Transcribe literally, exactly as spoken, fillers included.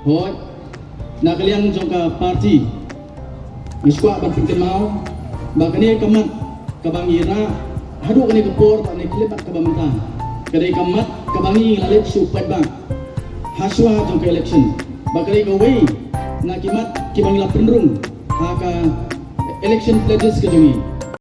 Hooid, na ka liang jong ka party, nga sngewkwah ban pynkynmaw ba kane ka mat kaba ngi rah haduh kane ka por bad kane ka khyllipmat kaba mynta, ka dei ka mat kaba ngi la leit shu paidbah ha shuwa jong ka election. Ba ka dei kawei na ki mat kiba ngi la pynrung ha ka election pledges ka jong ngi.